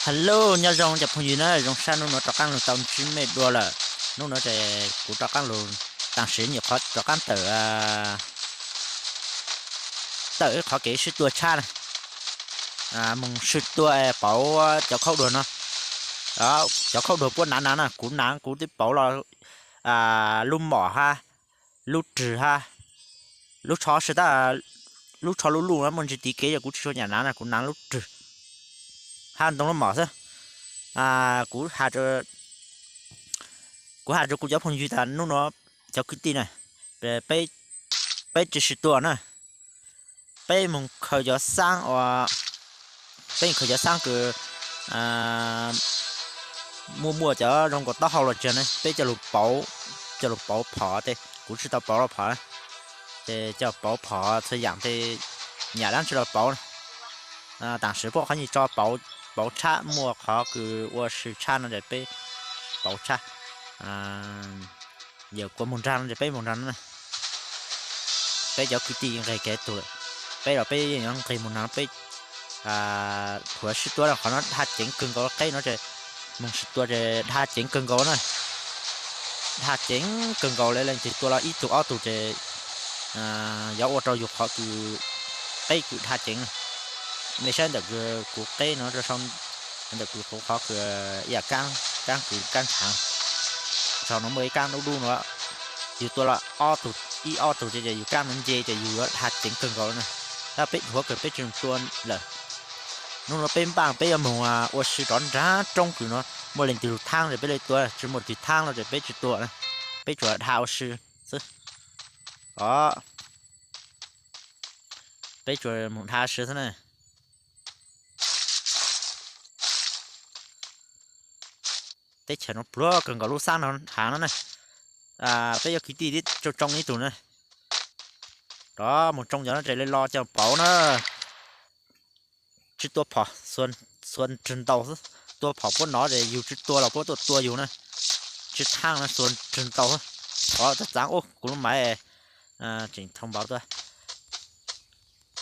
Hello, nyob zoo cov phooj ywg na, zoo sab hnub no rov qaab lug tau ntsib mej dua lawm. Hnub no ces kuv rov qaab lug, taam sim nyuam qhuav rov qaab tawm, tawm ib qhov kev sib tua tshab na, moog sib tua pauv cov khaub duag no. Cov khaub duag puab nav nav na, kuv nav kuv twb pauv los lub mom hab lub rwg hab lub tsho sib tab, lub tsho lub luj muaj ntsis tiv kev yog kuv tsis tshua nyam nav na, kuv nav lub rwg hab ntoo lub mom xwb. Kuv has rua kuv has rua kuv cov phooj ywg tas hnub no cov kwv tij na, peb tsis sib tua na, peb moog khaws cov xaab ua, peb khaws cov xaab kws muaj muaj cov zoo nkaus taub hau los tsaig ne, peb coj lug pauv, coj lug pauv phom tes kuv tsis tau pauv los phom, ces coj pauv phom txhua yaam tes nyam dlaab tsi los pauv. Taam sim puab qhov nyuas tso pauv tshab, muaj qhov kws ua sib tshab no ces peb pauv tshab. Yawm kuas moog nraag no ces peb moog nraag no na. Peb cov kwv tij nqeg kev tug lawm, peb los peb yuav nqeg moog nraag, peb thuav sib tua qhov no dhau ceev kawg nkaus, qeb no ces moog sib tua ces dhau ceev kawg nkaus na. Dhau ceev kawg nkaus le, leej twg tua los ib tug ob tug ces yuav ua rau yug qhov kws qeb kws dhau ceev. Mej saib ntawm kuv qeb no rau sau, ntawm kuv qhov kws ib yaam kaab, kaab kws kaab nrhaav, sau no muaj ib kaab dub dub no, yug tua los ob tug, ib ob tug ces yug kaab no nce ces yug yuav dhau ceev kawg nkaus le na. Tab peb dhuav kawg peb tsis tua lawm. Hnub no peb npaaj peb yuav moog ua si rov nraag roob kws no, muaj leej twg lug thaab ces peb le tua, tsis muaj twg thaab no ces peb tsis tua na, peb tsuas dhau ua si xwb. Os, peb tsuas moog dhau ua si xwb na. Teb chaws no pluag kawg nkaus lub xaab no haav no na. Peb yuav kwv tij tib tsoo tsoo ib tug na, rov moog tsoo cov no ces le lo coj pauv na. Tsis tua phom, xuas rwg ntaus xwb. Tua phom puab nov ces yug tsis tua los puab tuaj tua yug na. Tsis thaab na, xuas rwg ntaus xwb. Os, txaav txaav ua kuv lub maiv tseem thau npaum tuaj.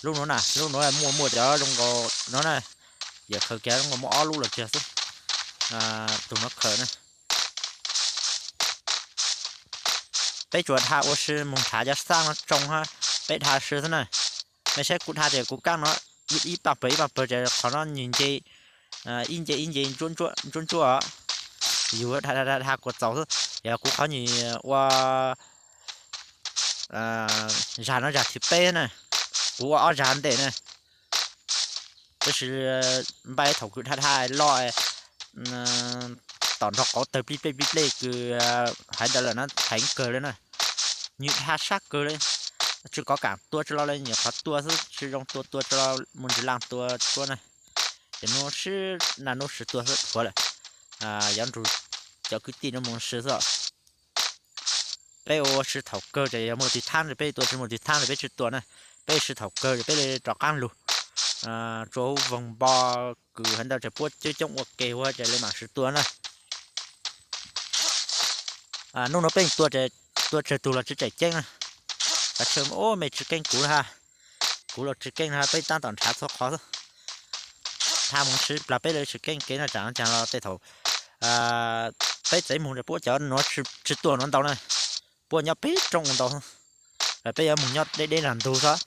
Lub nuav na, lub nuav muaj muaj cov zoo nkaus no na. Yawm khaws kiag zoo nkaus muaj ob lub los tsaig xwb. Tug nuav khaws na. Peb tsuas dhau ua si moog nrhav cov xaab no tsoo hab peb dhau si xwb na. Mej saib kuv dhau ces kuv kaab no ib paaj pawg ib paaj pawg ces qhov no nwg nce ib nce ib nce ntsuab ntsuab os. Yug dhau kuas txaus xwb, yog kuv qhov nwg ua zag no zag thib peb na, kuv ua ob zag ntej na. Tab sis npaaj thaum kws dhau dhau loj tom nrog qauv tawg plij plej plij plej kws hais ntawd lawm na, heev kawg le na. Nwg dhau sab kawg le, tsis kov kaam tua tsis los le, nyuam qhuav tua xwb tsis zoo tua, tua tsis los mus ntsis laaj tua tuab na. Ces nub sib naj nub sib tua xwb thuav lawm. Yuav nrug cov kwv tij no mus si xwb. Peb ua si thaum kawg ces yog muaj tus thaab ces peb tua, tsis muaj tus thaab ces peb tsis tua na. Peb si thaum kawg ces peb li rov qaab lug. Tsuas hu voos npo kws hais ntawd ces puab coob coob ua ke hu ces li mam sib tua na. Nub nuav peb tua, tua tsawg tug los tsis tseem ceeb na. Kav tsij ua mej tsis keej kuv na, kuv los tsis keej na, peb taab tom nrhav txhua qhov xwb. Dhau moog sib plag peb li tsis keej kev na, tsaam caag los tej thaum peb txeev moog ces puab cov nuav tsis tua nuav ntau na, puab nyob pem roob ntau. Peb yuav moog nyob deb deb nraag ntug xwb.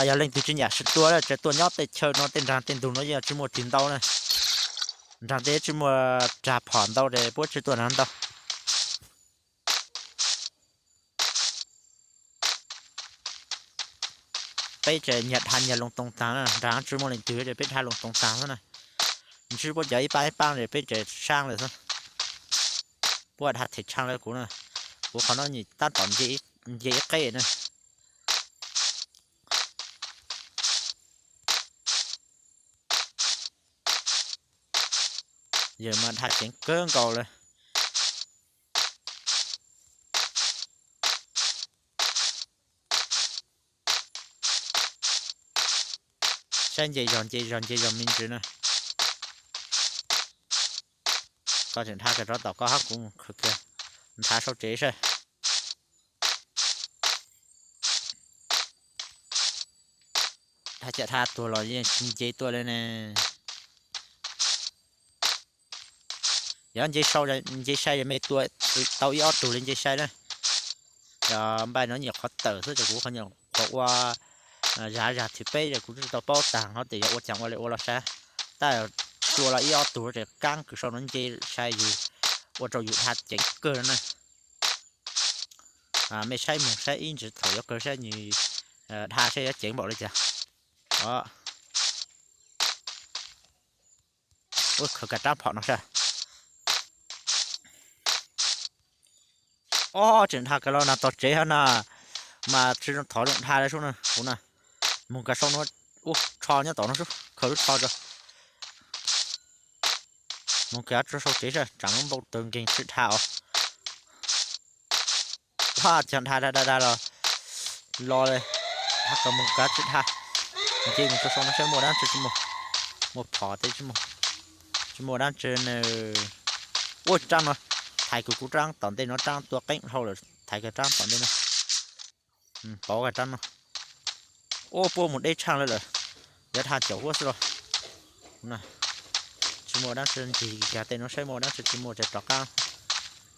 Yog leej twg tsis nyam sib tua, tseem tuaj nyob tej chaw no tej nraag tej ntug no yeej tsis muaj twg ntau na. Nraag tej tsis muaj rag phom ntau ces puab tsis tuaj nraag ntau. Peb tseem nyias dhau nyias loo too taag na, nraag tsis muaj leej twg ces peb dhau loo too taag xwb na. Ntsib puab cov ib paab ib paab ces peb tseem saab lawm xwb. Puab dhau them tshaaj le kuv na, kuv qhov no nyem taab tom nce ib qeb na. Yawg mas dhau ceev kawg nkaus le. Saib nce zog nce zog nce zog me ntsis na. Koj tseem dhau kawg rov tom koj hab kuv mus khwv kiag, nrhav sau tsev saib. Dhau caj dhau tuag los yeej tsis nce tuaj li ne. Yog nce sau, nce sai me tua tau ib ob tug li nce sai na. Yog npaij no nyuam qhuav tawm xwb ces kuv qhov nyuam qhuav ua zaj zaj thib peb ces kuv tsis tau paub tag hov tias yog ua cas ua li ua los sav. Tab tua los ib ob tug ces kaab kws sau no nce sai yus, ua rau yus dhau ceev kawg no na. Mej saib moog saib ib ntsis thaum yuav kawg saib nws dhau saib yuav ceev npaum li cas. Ua khaws kav rab phom no saib. Ob, tseem dhau kav los nag tom tsev hab na, mas tsis thov zoo dhau li sub na kuv na. Moog kav sau no, ua tsho nyob tom no sub, khaws lub tsho rau. Moog kav sau tsev saib, tsam lub npau taws nkeeg tsis dhau os. Cog dhau dhau dhau los, los li, hab kov moog kav tsis dhau. Nce mus rau sau no saib muaj dab tsi tsis muaj, muaj phom tej tsis muaj, tsis muaj dab tsi ne. Ua rab no, thaiv kws kuv rab tom ntej no rab tua qeeb dhau lawm, thaiv kws rab tom ntej no. Pauv kws rab no. Ua puab mus deb tshaaj le lawm, yuav dhau caum huab xwb los. Tsis muaj dab tsi, ncig kiag tej no saib muaj dab tsi, tsis muaj ces rov qab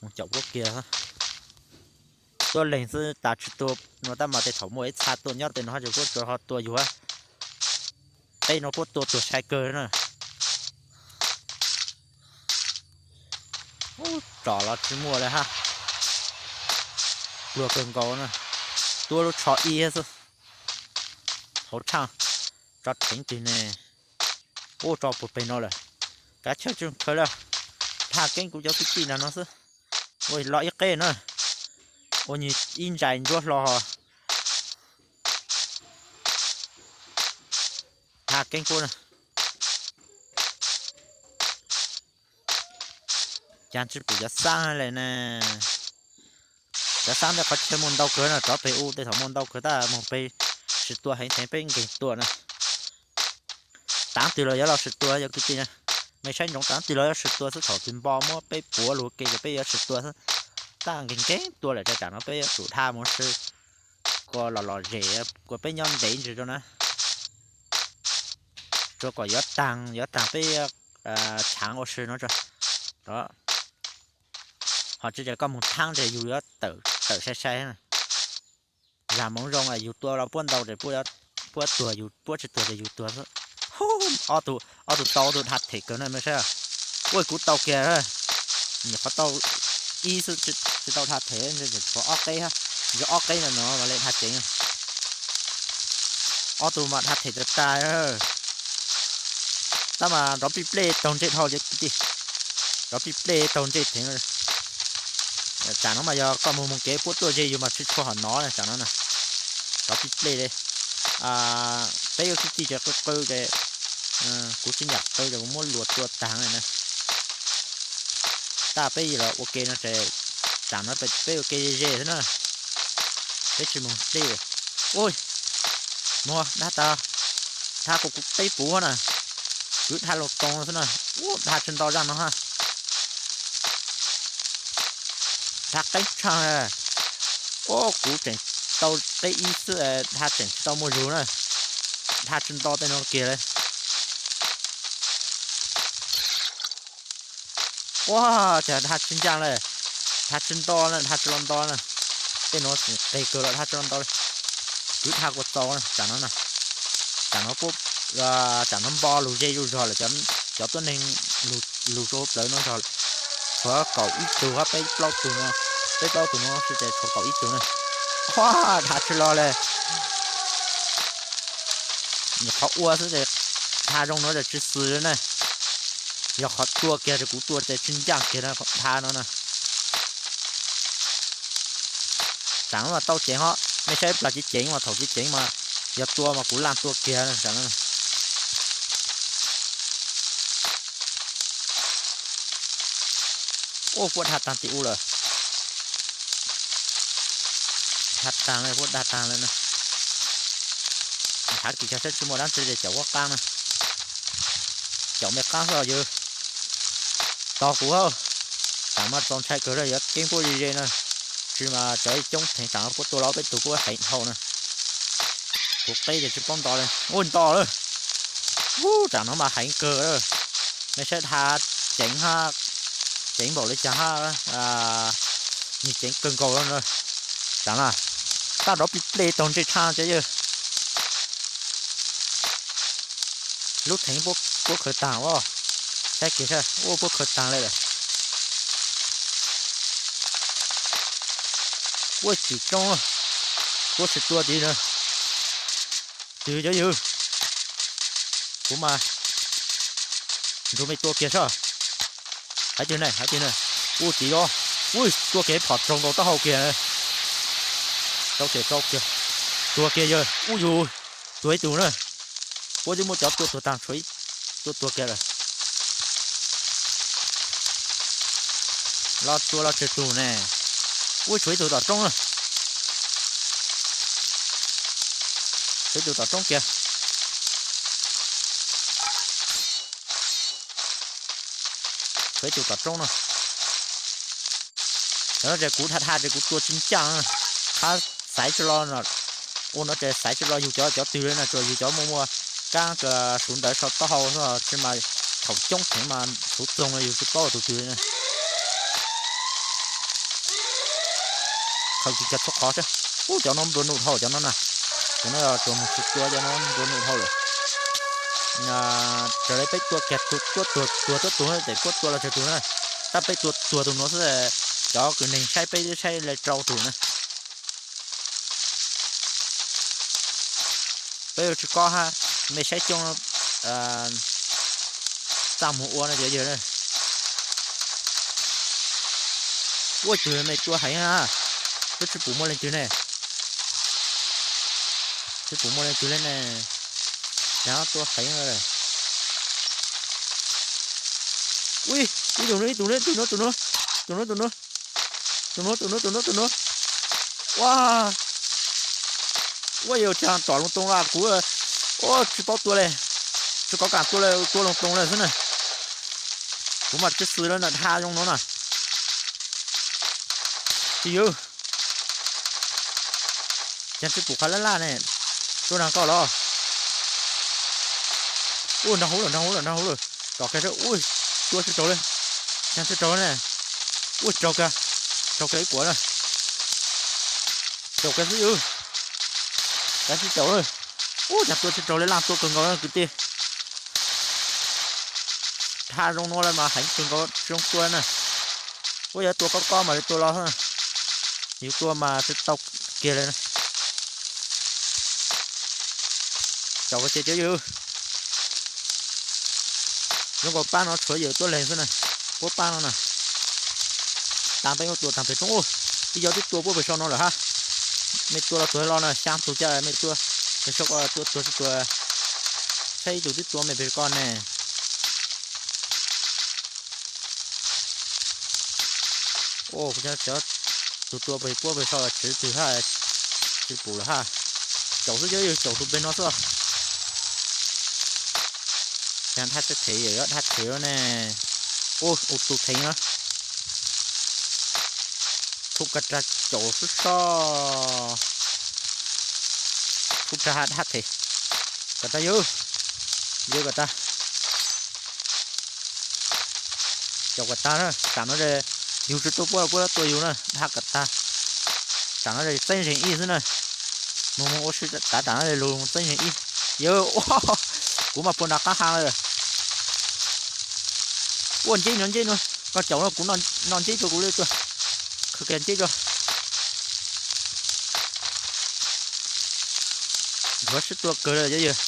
mus caum puab kiag. Tuab leeg xwb tas tsis tua no tab mas tej thaum muaj ib txha tuaj nyob tej no hab ces puab tsuas ho tua yug. Tej no puab tua tuag sai kawg na. Tsom los tsis muaj li hab. Pluag kawg nkaus na. Tuab lub tsho ib xwb. Hauv tshaaj tso theev twg ne. Ub, tso puag pem no lawm. Kav chawj tsis khaws li. Dhau keeb kuv cov kwv tij nram no xwb. Ua los ib qeb na. Ua nws ib ntsais ntsuab hlo. Dhau keeb puab na. Cas tsis pum cov xaab le na. Cov xaab ntawm qhov chaw muaj ntau kawg na, rov pem u tej thaum muaj ntau kawg tab moog peb sim tua heev theev peb nkeeg tua na. Tav twg los yuav los sim tua yog kwv tij na. Mej saib ntsoov tav twg los yuav sim tua xwb, thaum twg npo muab peb puav lug ke ces peb yuav sim tua xwb. Tab nkeeg nkeeg tua lawm tsam no peb yuav tsum dhau mus si. Kua los los zem, kua peb nyob ntev ntsis rau na. Tsuas kom yuav taag, yuav taag peb tshaav ua si no. Ho tsis ces koj moog thaab ces yus yuav tawm sai sai. Zag moov zoo yus tua los puab ntau ces puab tuag, yus puab tsis tuag ces yus tuag xwb. Ob tug tau ob tug dhau them kawg na mej saib. Ua kuv tau kiag, nyuam qhuav tau ib xwb tsis tau dhau them, tshuav ob qeb, yog ob qeb no no mas le dhau ceev. Ob tug mas dhau them tag tag. Tab mas nrov pij plej taug ntsej dhau cov kwv tij, nrov pij plej taug ntsej theev. Tsam no mas yog koj moog moog kev puab tuaj ze yus mas tsis tshua hom nov na tsam no na. Nrov pij plej li. Peb ua kwv tij ces qw qw ces kuv tsis nyam qw ces kuv muab luas tua taag na. Tab peb los ua ke no ces tsam no peb ua ke ze ze xwb na. Peb tsis moog dlej. Ua, muag dab tas, dhau kuv kuv teb puv na. Kwv dhau lug toog xwb na. Ub, dhau tsis nto zaj no hab. Dhau qeeb tshaaj. Ub, kuv tseem tau qeb ib xwb, dhau tseem tsis tau muaj zug na. Dhau tsis nto tej no kiag li. Ua cas dhau tsis ncaaj le, dhau tsis nto na, dhau tsis los nto na. Tej no qeg kawg los dhau tsis los nto li. Kwv dhau kuas txaus na tsam no na. Tsam no, tsam no npo lug ze zuj zog lawm, cov tuab neeg lug rau plawv no zog lawm. Tshuav kaum ib tug hab peb plaub tug no, peb plaub tug no xwb ces tshuav kaum ib tug na. Ua, dhau tsis los li. Nyuam qhuav ua xwb ces dhau zoo no ces tsis xwm li na. Yog qhov tua kiag ces kuv tua ces tsis ncaaj kiag na, dhau no na. Tsam no mas tau ceev hab, mej saib plag ceev ceev mas thaum ceev ceev mas yog tua mas kuv laaj tua kiag na tsam no. Ua, puab dhau taag tim u lawm. Dhau taag le, puab dhau taag le na. Thav kis kag saib tsis muaj dab tsi ces caum puab qaab na. Caum mej qaab xwb os yawg. Tos kuv hab. Tsam mas txaus ntshai kawg, yuav keeb puab ze ze na. Tsis mas cov coob theev tsam no puab tua los peb tug puab heev dhau na. Kuv qeb ces tsis paub nto li. Ua nto lawm. Ub, tsam no mas heev kawg lawm. Nej saib dhau ceev ha, ceev npaum li cas ha, nws ceev kawg nkaus lawm. Tsam na, tab rov pib ple taug ntsej tshaj cov yawg. Lub theev puab khaws taag os. Saib kiag saib, ua puab khaws taag li lawm. Ua tsis tsoob, puab tsis tua tid na. Twg cov yawg? Kuv mas nrug mej tua kiag sab. Haiv twg ne, haiv twg ne? Ua tsis yog, ua tua kiag ib phom raug nkaus taub hau kiag. Rau kiag, rau kiag, tua kiag yawg, ua yus, tua ib tug na. Puab twb muab cov tua tuag taag, tshuav ib tug tua kiag lawm. Los tua los tsawg tug ne? Ua tshuav ib tug tom roob na. Tshuav ib tug tom roob kiag. Tshuav ib tug tom roob no. Cov no ces kuv dhia dhia ces kuv tua tsis ncaaj, qhov xaiv tsis los, ua no ces xaiv tsis los yug cov, cov twg li no, tsuas yug cov muaj muaj kab suv ntawd sau taub hau xwb, tsis mas thaum coob heev mas suv txoog no yug tsis paub tus twg li na. Khaws kiag txhua qhov seb. Ub, cov no nplua nuj dhau cov no na. Cov no tsuas mus tsis tua, cov no nplua nuj dhau lawm. Raws li peb tua kiag tuag tuag tuag tuag tuag na, ces puab tua los tsawg tug na. Tab peb tua tuag tus nuav xwb, cov kws neeg saib peb twb saib li rau tug na. Peb yuav tsis kob hab, mej saib coob, txaj muag ua no cov yawg na. Ua tug mej tua heev na, twb tsis pum muaj leej twg ne. Tsis pum muaj leej twg li ne. Yog tua heev. Ui, ib tug no, ib tug no, tus no, tus no, tus no, tus no, tus no, tus no, tus no, tus no. Ua, ua yog tsis tsom loo too los kuv, ua tsis paub tua li, tsis kob kam tua li, tua loo too li xwb na. Kuv mas tsis xwm lawm na, dhia zoo no na. Tsis yog, cas tsis pum qhov laj laj ne, tuaj nrog koj los. Ua nrog hauv lawm, nrog hauv lawm, nrog hauv lawm. Tom kiag, ua, tua tsis raug li, cas tsis raug ne. Ua raug kiag, raug kiag ib kuam na. Raug kiag xwb yog, cas tsis raug li. Ua cas tua tsis raug li, laj tua kawg nkaus kwv tij. Dhia zoo no li mas heev kawg nkaus tsis zoo tua na. Ua yog tua kob kob mas li tua los, yus tua mas tsis tau kiag li na. Tsaus kiag ces cov yawg, zoo nkaus pab no tshuav yawg tuaj leeg xwb na. Puab pab no na. Taag peb muab tua taag pem roob ub. Ib co twb tua puab pem saum no lawm hab. Mej tua los tuag los na, xyaa tug ca mej tua pem saum ko, tua tuag tsis tuag. Saib ib tug twb tua mej pem ko ne. Ua, tus tua pem puab pem saum tsis twg hab, tsis pum lawm hab. Caum xwb cov yawg, caum tus pem no xwb. Dhia them, dhia them ne. Ua, ua tus theev na. Thub kag rag caum xwb soj. Thub rag dhia them. Kom tag yawg, yawg kom tag. Caum kom tag na, tam no yug tsis tua puab, puab tua yug na, dhia kom tag. Tam no txeeb zeeg ib xwb na. Moog moog ua si tav tam no lug txeeb zeeg ib. Yawg, kuv mas puag nram qab ha lawm. Ua nceb no, nceb no, koj caum no kuv noj nceb rua kuv li tuaj. Khaws kiag nceb rua. Nthuav sib tua kawg li cov yawg.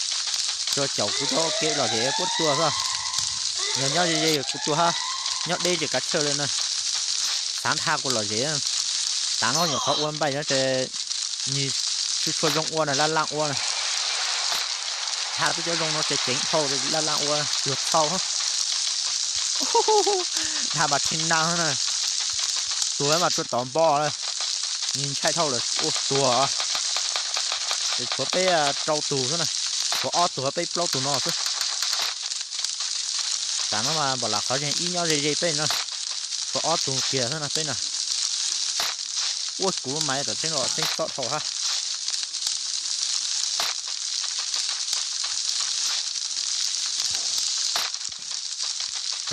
Tsuas caum kuv tau ua ke lom zem puab tua xwb. Yog nyob ze ze kuv tua hab, nyob deb ces kav chawj li na. Xav dhia kuj lom zem. Tav no nyuam qhuav ua npaij no ces nws tsis tshua zoo ua na, laj laj ua na. Dhia peb cov zoo no ces ceev dhau, laj laj ua pluag txhau. Dhia mas tsis nag na. Tuag mas tsuas tom npo, nws ntshai dhau lawm ua tuag. Tshuav peb rau tug xwb na, tshuav ob tug peb plaub tug no xwb. Tam no mas npam lam qhov zeeg ib nyob ze ze peb no, tshuav ob tug kiag xwb na peb na. Ua kuv mas tom tseeb los tseeb xob dhau hab.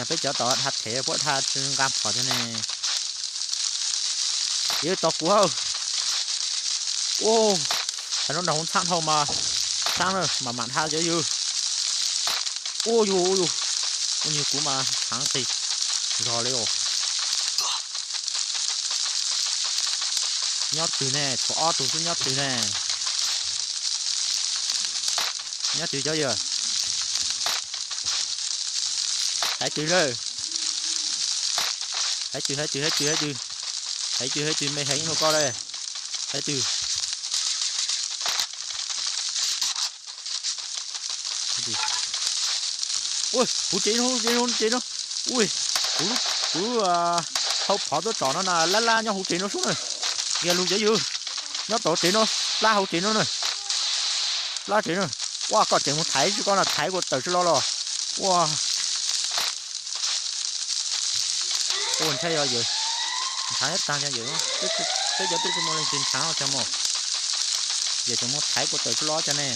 Peb cov tom dha thev puab dha tsi nqa phom cov ne. Yog tos kuv. Ua, thaum no nrog hauv ntxhab dhau mas txhab na mam mam dha cov yug. Ua yug, ua yug, ua yug kuv mas txhab nqis zog li os. Nyob twg ne? Tshuav ob tug xwb, nyob twg ne? Nyob twg cov yawg? Hais twg lawm? Hais twg, hais twg, hais twg, hais twg? Hais twg, hais twg, me hais ib nua koj le. Hais twg? Ua, huv tsev no, huv tsev no, huv tsev no. Ua, kuv, kuv hau phov tuaj tsom no na, lab lab nyob huv tsev no sub na. Kiag lug cov yug, nyob tom tsev no, plab hauv tsev no na. Plab tsev no. Ua, koj tseem mus thaiv tsi koj na, thaiv kuas tawm tsi los los. Ua, ua ntshai yog yawg ntxhaav nyob taag, yawg peb cov twb tsi muaj leej twg ntxhaav cov mog. Yawg tseem mus thaiv kuas tawm tsi los cov ne.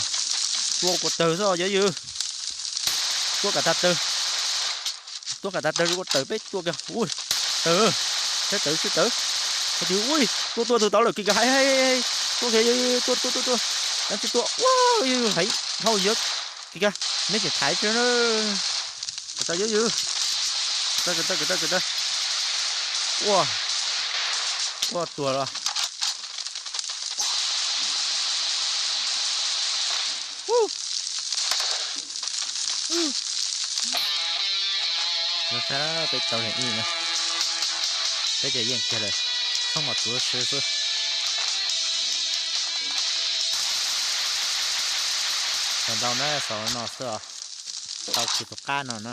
Tua kuas tawg xwb cov yug. Tua kam tag tawg. Tua kam tag tawg kuas tawg, peb tua kiag. Ui, tawg, sib tawv, sib tawv. Hais tias ui, tua tua tug tod lawm kis kag hais, tua kiag, tua tua tua tua, tsis tua ua, hais dhau yawg kis kag, neb tseem thaiv tsi na. Kuv tau yawg yug, kuv tau, kuv tau, kuv tau, kuv tau. Ua, ua tuag los. Peb tau leeg ib na, peb cov yeej kiag lawm, txhob mos tsuav xwb xwb. Tau ntau na, xaus no xwb os, tau kiag tus qab no na.